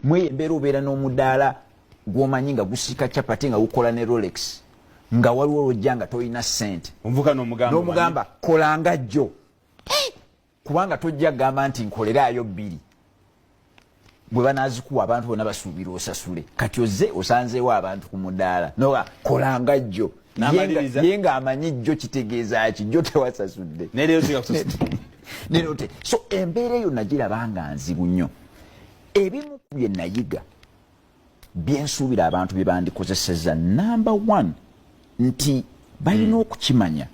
Mweyo embeera obeera n'omudaala gw'omanyi nga gusiika capati, nga gukola ne Rolex, nga waliwo olwojja nga tolina ssente. Omuvuka n'omugamba. N'omugamba, "Kolanga jjo," kubanga tojja kugamba nti nkoleraayo bbiri. Bwe banazikuwa, abantu bonna basuubira osasule. Kati ozze osanzeewo abantu ku mudaala, noga kolanga jjo. N'amaliriza. Ye ng'amanyi jjo kitegeeza ki, jjo tewasasudde. Nereero siga kusasula. Nero te so embeera eyo nagiraba nga nzibu nnyo. Ebimu ku bye nayiga byensuubira abantu bye bandikozeseza, number one, nti balina okukimanya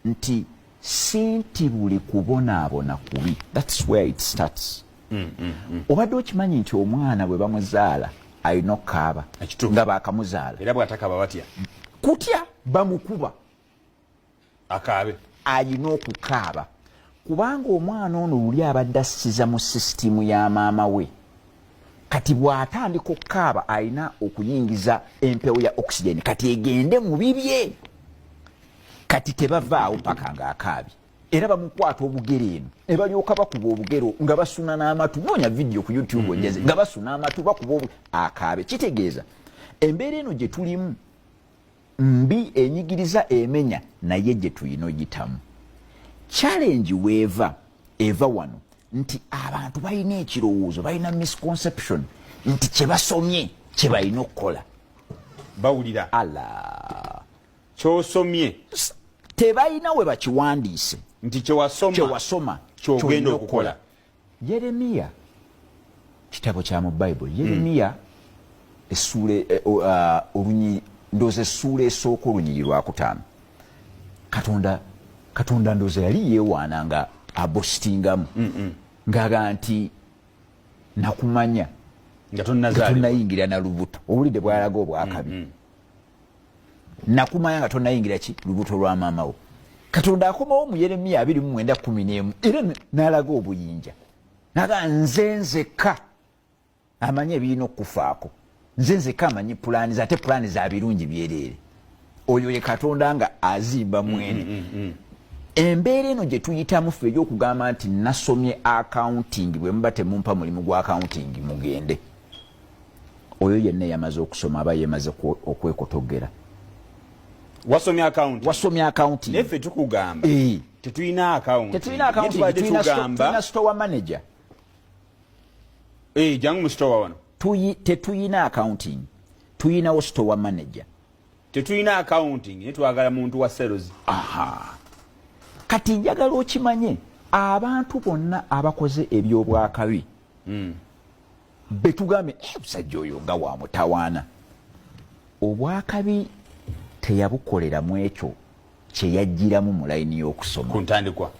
nti si nti buli kubonaabona kubi. That's where it starts. Obadde okimanyi nti omwana bwe bamuzaala alina okukaaba? Ekituufu. Nga bakamuzaala. Era bw'atakaba batya? Kutya, bamukuba. Akaabe. Ayina okukaaba kubanga omwana ono luli abadde assiza mu sisitimu ya maama we. Kati bw'atandika okukaaba, alina okuyingiza empewo ya oxygen kati egende mu bibye. Kati tebavaawo paka ng'akaabye, era bamukwata obugere eno ne balyoka bakuba obugero nga basuna n'amatu. Noonya vidiyo ku YouTube ojjaze nga basuna amatu, bakuba akaabe. Kitegeeza embeera eno gye tulimu mbi, enyigiriza, emenya, naye gye tulina ogitamu. Challenge weeva eva wano nti abantu balina ekirowoozo, balina misconception nti kye basomye kye balina okukola. Bawulira. Ala. Kyosomye. Tebalina we bakiwandiise. Nti kyewasoma. Kyewasoma. Kyogenda ky'olina. Okukola. Yeremiya, kitabo kya mu Bayibuli, Yeremiya essuula olunyi, ndowooza essuula esooka, olunyiri lwakutaano, Katonda ndowooza yali yeewaana nga abositingamu ng'aga nti nakumanya nga nga tonnazaalibwa. Tonnayingira na lubuto. Owulidde bwalaga obwakabi? Nakumanya nga tonnayingira ki lubuto lwa maama wo. Katonda akomawo mu Yeremiya 29:11 era n'alaga obuyinja, naga nze nzekka amanyi ebirina okukufaako, nze nzekka amanyi pulaani ze, ate pulaani za birungi byereere. Oyo ye Katonda nga azimba mwene. Embeera eno gye tuyitamu ffe ey'okugamba nti nasomye accounting, bwe muba temumpa mulimu gwa accounting mugende, oyo yenna eyamaze okusoma aba yemaze okwekotogera. Wasomye accounting. Wasomye accounting. Naye ffe tukugamba tetulina accounting. Tetulina accounting. Naye tubadde tugamba tulina store manager. Eh, jangu mu store wano. Tetuyina accounting, tuyinawo store manager. Tetulina accounting, naye twagala muntu wa sales. Aha, kati njagala okimanye, abantu bonna abakoze ebyobwakabi betugambye, "Eh, musajja oyo nga wa mutawaana," obwakabi teyabukolera mu ekyo kyeyajjiramu mu layini y'okusoma. Ku ntandikwa.